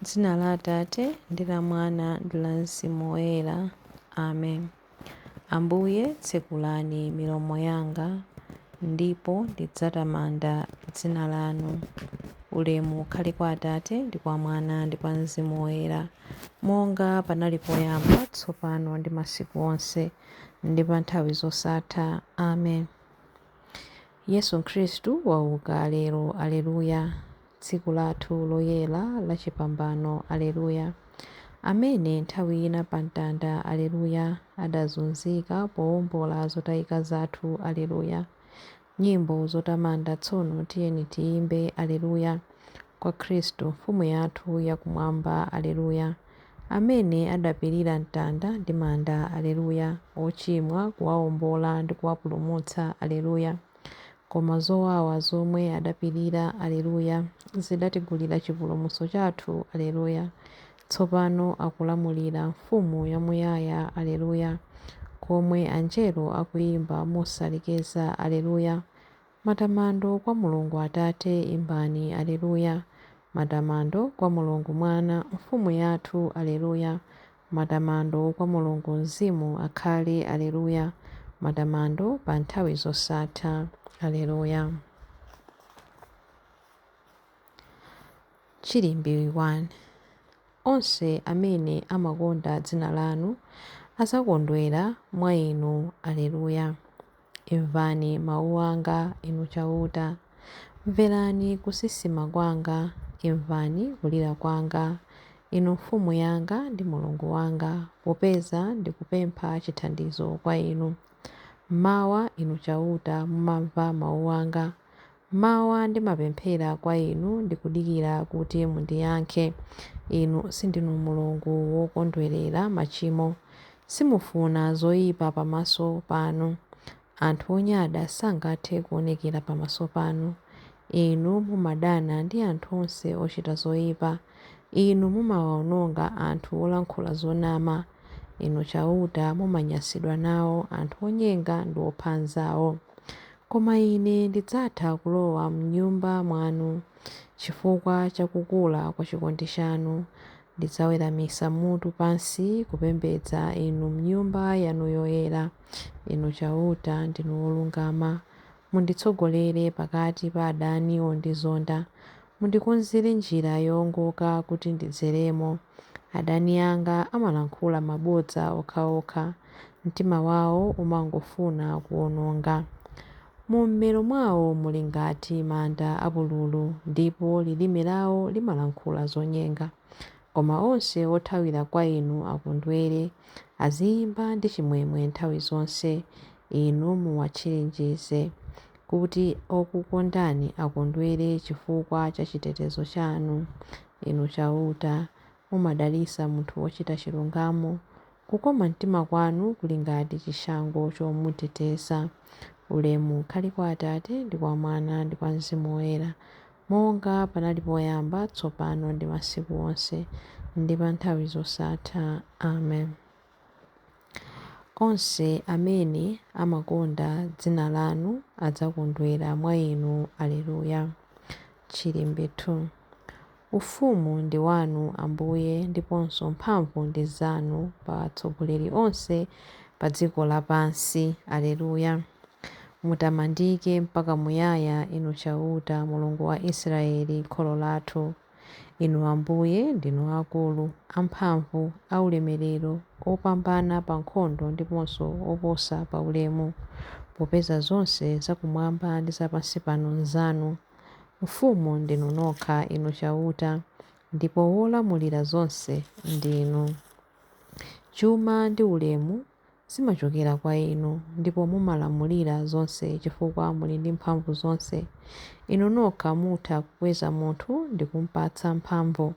Dzina la Atate ndi la Mwana ndi la Mzimu Woyera. Amen. Ambuye, tsekulani milomo yanga, ndipo ndidzatamanda dzina lanu. Ulemu ukhale kwa Atate ndi kwa Mwana ndi kwa Mzimu Woyera, monga panali poyamba, tsopano ndi masiku onse, ndi pa nthawi zosatha. Amen. Yesu Khristu wauka lero, Aleluya. Tsiku lathu loyera la chipambano, Aleluya. Amene nthawi ina pa mtanda, Aleluya, adazunzika powombola zotayika zathu, Aleluya. Nyimbo zotamanda tsono tiyeni tiyimbe, Aleluya, kwa Khristu Mfumu yathu yakumwamba, Aleluya. Amene adapirira mtanda ndi manda, Aleluya, ochimwa kuwawombola ndi kuwapulumutsa, Aleluya. Koma zowawa zomwe adapirira, Aleluya, zidatigulira chipulumutso chathu, Aleluya. Tsopano akulamulira Mfumu yamuyaya, Aleluya, komwe anjelo akuyimba mosalekeza, Aleluya. Matamando kwa Mulungu Atate, imbani, Aleluya. Matamando kwa Mulungu Mwana, Mfumu yathu, Aleluya. Matamando kwa Mulungu Mzimu akhale, Aleluya. Matamando pa nthawi zosatha, Aleluya. Chilimbi 1. Onse amene amakonda dzina lanu adzakondwera mwa inu, Aleluya. Imvani mawu anga, inu Chauta. Mverani kusisima kwanga, imvani kulira kwanga, inu Mfumu yanga ndi Mulungu wanga, popeza ndikupempha chithandizo kwa inu. Mmawa, inu Chauta, mumamva mawu anga. Mmawa ndimapemphera kwa inu ndikudikira kuti mundiyankhe. Inu sindinu Mulungu wokondwerera machimo. Simufuna zoyipa pamaso panu. Anthu onyada sangathe kuonekera pamaso panu. Inu mumadana ndi anthu onse ochita zoyipa. Inu mumawaononga anthu olankhula zonama. Inu Chauta mumanyansidwa nawo anthu onyenga ndi opha anzawo. Koma ine ndidzatha kulowa m'nyumba mwanu chifukwa cha kukula kwa chikondi chanu. Ndidzaweramitsa mutu pansi kupembedza Inu m'Nyumba yanu yoyera. Inu Chauta, ndinu wolungama. Munditsogolere pakati pa adani ondizonda. Mundikonzere njira yoongoka kuti ndidzeremo. Adani anga amalankhula mabodza okhaokha, mtima wawo umangofuna kuwononga. Mummero mwawo muli ngati manda apululu, ndipo lilime lawo limalankhula zonyenga. Koma onse othawira kwa inu akondwere, aziyimba ndi chimwemwe nthawi zonse. Inu muwatchinjirize, kuti okukondani akondwere chifukwa cha chitetezo chanu. Inu Chauta, mumadalitsa munthu wochita chilungamo. Kukoma mtima kwanu kuli ngati chishango chomuteteza. Ulemu ukhale kwa Atate ndi kwa Mwana ndi kwa Mzimu Woyera, monga panali poyamba, tsopano ndi masiku onse, ndi pa nthawi zosatha. Amen. Onse amene amakonda dzina lanu adzakondwera mwa inu. Aleluya. Chilimbi 2. Ufumu ndi wanu, Ambuye, ndiponso mphamvu ndi zanu pa atsogoleri onse pa dziko lapansi. Aleluya. Mutamandike mpaka muyaya, Inu Chauta, Mulungu wa Israeli, kholo lathu. Inu Ambuye ndinu aakulu, amphamvu, aulemerero, opambana pa nkhondo ndiponso oposa pa ulemu, popeza zonse zakumwamba ndi za pansi pano nzanu. Mfumu ndinu nokha, Inu Chauta, ndipo wolamulira zonse ndinu. Chuma ndi ulemu zimachokera kwa inu, ndipo mumalamulira zonse chifukwa muli ndi mphamvu zonse. Inu nokha mutha kukweza munthu ndi kumupatsa mphamvu.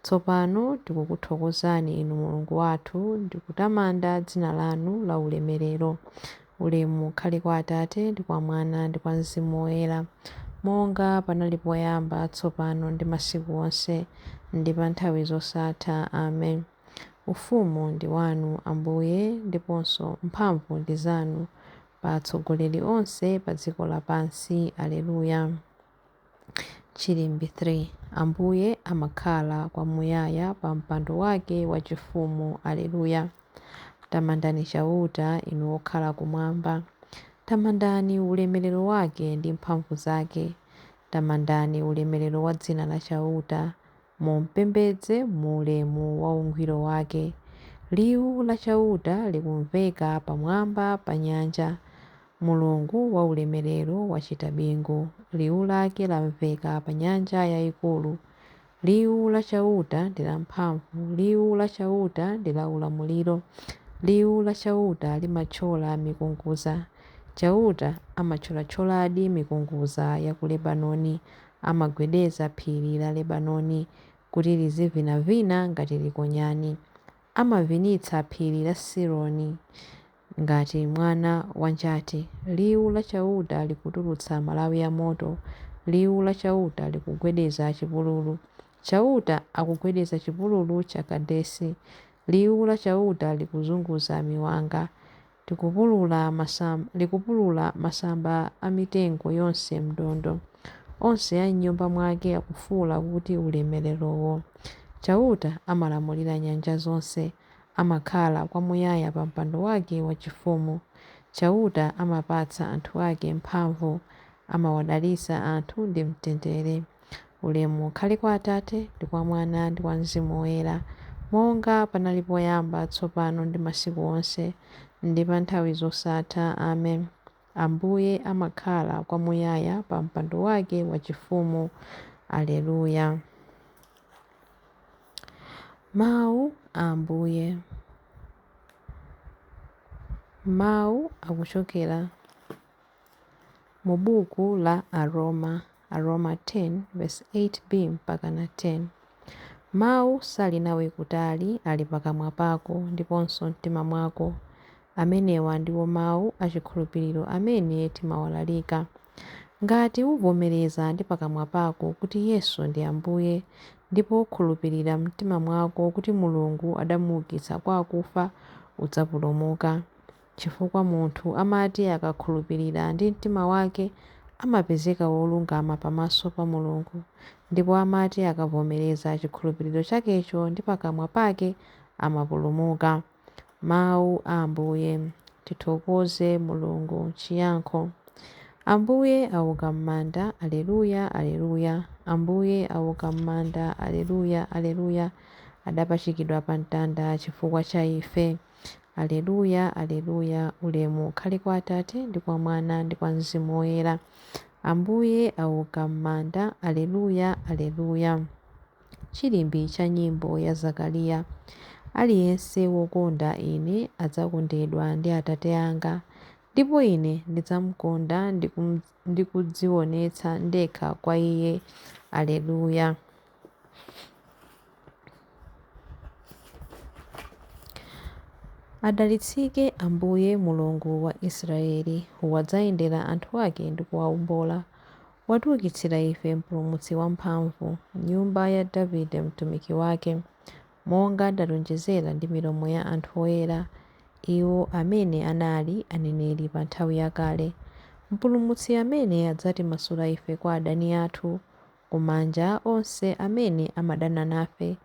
Tsopano tikukuthokozani Inu Mulungu wathu ndi kutamanda dzina lanu laulemerero. Ulemu ukhale kwa Atate ndi kwa Mwana ndi kwa Mzimu Woyera, monga panali poyamba, tsopano ndi masiku onse, ndi pa nthawi zosatha. Amen. Ufumu ndi wanu, Ambuye, ndiponso mphamvu ndi zanu pa atsogoleri onse pa dziko lapansi. Aleluya. Chilimbi 3. Ambuye amakhala kwamuyaya pa mpando wake wachifumu. Alleluya. Tamandani Chauta, inu okhala kumwamba. Tamandani ulemerero wake ndi mphamvu zake. Tamandani ulemerero wa dzina la Chauta, mumpembedze mu ulemu wa ungwiro wake. Liwu la Chauta likumveka pamwamba pa nyanja. Mulungu waulemerero wachita bingu, liwu lake lamveka pa nyanja yayikulu. Liwu la Chauta ndi lamphamvu, liwu la Chauta ndi la ulamuliro. Liwu la Chauta limathyola mikunguza. Chauta amathyolatyholadi mikunguza ya ku Lebanoni, amagwedeza phiri la Lebanoni kuti lizivinavina ngati likonyani. Amavinitsa phiri la Sironi ngati mwana wa njati. Liwu la Chauta likutulutsa malawi amoto, liwu la Chauta likugwedeza chipululu. Chauta akugwedeza chipululu cha Kadesi. Liwu la Chauta likuzunguza miwanga, likupulula masamba a mitengo yonse m'dondo. Onse a m'nyumba mwake akufuwula kuti, Ulemererowo! Chauta amalamulira nyanja zonse, amakhala kwamuyaya pa mpando wake wachifumu. Chauta amapatsa anthu ake mphamvu, amawadalitsa anthu ndi mtendere. Ulemu ukhale kwa Atate, ndi kwa Mwana, ndi kwa Mzimu Woyera, monga panali poyamba, tsopano ndi masiku onse, ndi pa nthawi zosatha. Amen. Ambuye amakhala kwamuyaya pa mpando wake wachifumu. Alleluya. Mawu a Ambuye. Mawu akuchokera mu buku la Aroma, Aroma 10 verse 8b mpaka na 10. Mawu sali nawe kutali, ali pakamwa pako ndiponso mtima mwako. Amenewa ndiwo mawu achikhulupiriro amene timawalalika. Ngati uvomereza ndi pakamwa pako kuti Yesu ndi Ambuye, ndipo ukhulupirira mtima mwako kuti Mulungu adamuukitsa kwa akufa, udzapulumuka. Chifukwa munthu amati akakhulupirira ndi mtima wake, amapezeka wolungama pamaso pa Mulungu, ndipo amati akavomereza chikhulupiriro chakecho ndi pakamwa pake, amapulumuka. Mawu a Ambuye. Tithokoze Mulungu. Chiyankho. Ambuye auka m'manda, Alleluya, Alleluya. Ambuye auka m'manda, Alleluya, Alleluya. Adapachikidwa pa mtanda chifukwa cha ife. Alleluya, Alleluya. Ulemu ukhale kwa Atate, ndi kwa Mwana, ndi kwa Mzimu Woyera. Ambuye auka m'manda, Alleluya, Alleluya. Chilimbi cha nyimbo ya Zakariya. Aliyense wokonda ine adzakondedwa ndi Atate anga, ndipo ine ndidzamukonda ndi kudzionetsa ndekha kwa iye. Alleluya. Adalitsike Ambuye Mulungu wa Israeli, wadzayendera anthu ake ndi kuwawombola. Watiukitsira ife Mpulumutsi wamphamvu, nyumba ya Davide mtumiki wake, monga adalonjezera ndi milomo ya anthu oyera, iwo amene anali aneneri pa nthawi yakale. Mpulumutsi amene adzatimasula ife kwa adani athu, kumanja onse amene amadana nafe.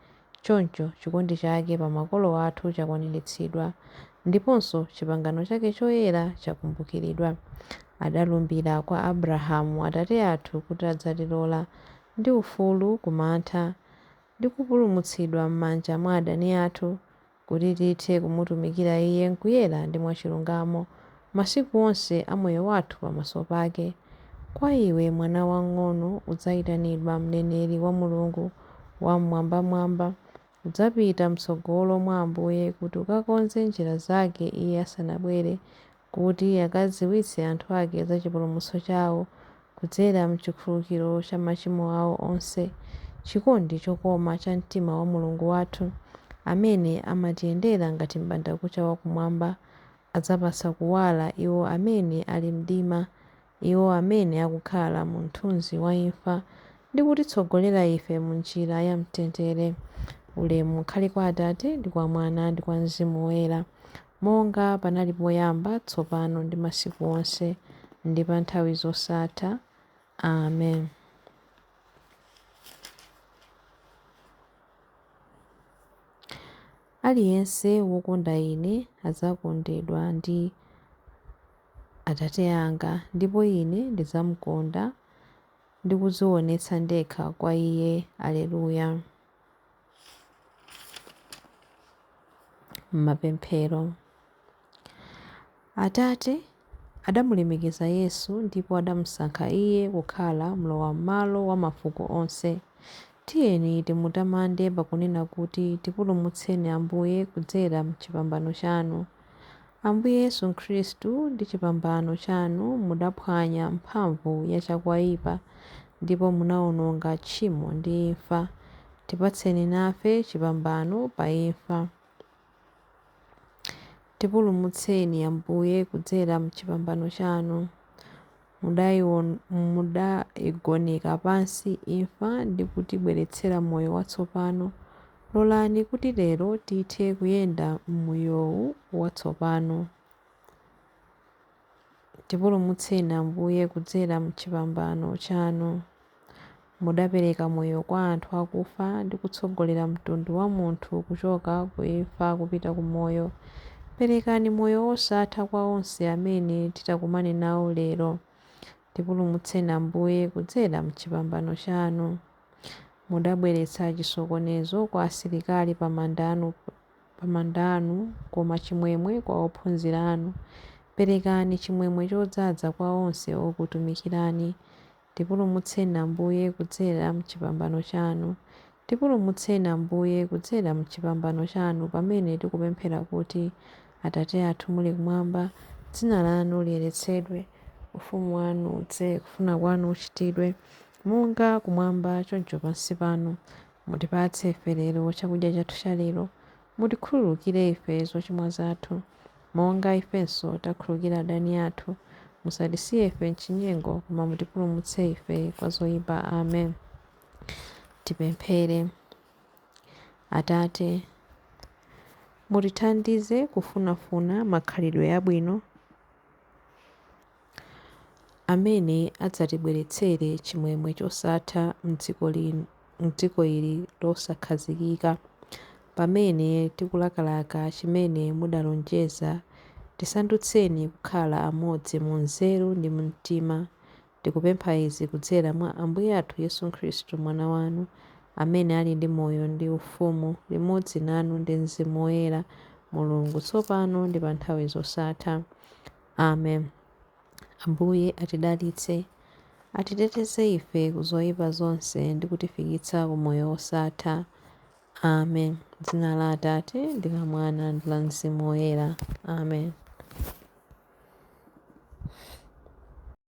Choncho chikondi chake pa makolo athu chakwaniritsidwa, ndiponso chipangano chake choyera chakumbukiridwa. Adalumbira kwa Abrahamu atate athu kuti adzatilola ndi ufulu kumantha ndi kupulumutsidwa m'manja mwa adani athu, kuti tithe kumutumikira Iye m'kuyera ndi mwachilungamo masiku onse a moyo wathu pamaso pake. Kwa iwe mwana wamng'ono udzayitanidwa mneneri wa Mulungu Wam'mwambamwamba. Udzapita m'tsogolo mwa Ambuye kuti ukakonze njira zake Iye asanabwere, kuti akadziwitse anthu ake za chipulumutso chawo kudzera m'chikhululukiro cha machimo awo onse. Chikondi chokoma cha mtima wa Mulungu wathu, amene amatiyendera ngati m'bandakucha wakumwamba, adzapatsa kuwala iwo amene ali mdima, iwo amene akukhala mu mthunzi wa imfa, ndi kutitsogolera ife mu njira ya mtendere. Ulemu ukhale kwa Atate, ndi kwa Mwana, ndi kwa Mzimu Woyera, monga panali poyamba, tsopano ndi masiku onse, ndi pa nthawi zosatha. Amen. Aliyense wokonda Ine adzakondedwa ndi Atate anga, ndipo Ine ndidzamukonda ndi kudzionetsa ndekha kwa iye. Aleluya. Mapemphero. Atate adamulemekeza Yesu ndipo adamusankha Iye kukhala mlowam'malo wa mafuko onse. Tiyeni timutamande pakunena kuti, Tipulumutseni Ambuye kudzera m'chipambano chanu. Ambuye Yesu Khristu, ndi chipambano chanu mudaphwanya mphamvu ya chakwaipa ndipo munaononga tchimo ndi imfa. Tipatseni nafe chipambano pa imfa. Tipulumutseni Ambuye kudzera m'chipambano chanu. Mudaigoneka pansi imfa ndi kutibweretsera moyo watsopano. Lolani kuti lero tithe kuyenda m'moyowu watsopano. Tipulumutseni Ambuye kudzera m'chipambano chanu. Mudapereka moyo kwa anthu akufa ndi kutsogolera mtundu wa munthu kuchoka ku imfa kupita ku moyo. Perekani moyo wosatha kwa onse amene titakumane nawo lero. Tipulumutseni Ambuye kudzera m'chipambano chanu. Mudabweretsa chisokonezo kwa asilikali pa manda anu koma chimwemwe kwa ophunzira anu. Perekani chimwemwe chodzaza kwa onse okutumikirani. Tipulumutseni Ambuye kudzera m'chipambano chanu. Tipulumutseni Ambuye kudzera m'chipambano chanu pamene tikupemphera kuti, Atate athu muli kumwamba, dzina lanu liyeretsedwe, ufumu wanu udze, kufuna kwanu kuchitidwe, monga kumwamba choncho pansi pano. Mutipatse ife lero chakudya chathu cha lero. Mutikhululukire ife zochimwa zathu, monga ifenso takhululukira adani athu. Musatisiye ife m'chinyengo, koma mutipulumutse ife kwa zoyipa. Amen. Tipemphere. Atate, mutithandize kufunafuna makhalidwe abwino amene adzatibweretsere chimwemwe chosatha m'dziko ili losakhazikika. Pamene tikulakalaka chimene mudalonjeza, tisandutseni kukhala amodzi mu nzeru ndi mu mtima. Tikupempha izi kudzera mwa Ambuye athu Yesu Khristu, Mwana wanu, amene ali ndi moyo ndi ufumu limodzi nanu ndi Mzimu Woyera, Mulungu, tsopano ndi pa nthawi zosatha. Amen. Ambuye atidalitse, atiteteze ife ku zoyipa zonse ndi kutifikitsa ku moyo wosatha. Amen. Dzina la Atate ndi la Mwana ndi la Mzimu Woyera. Amen.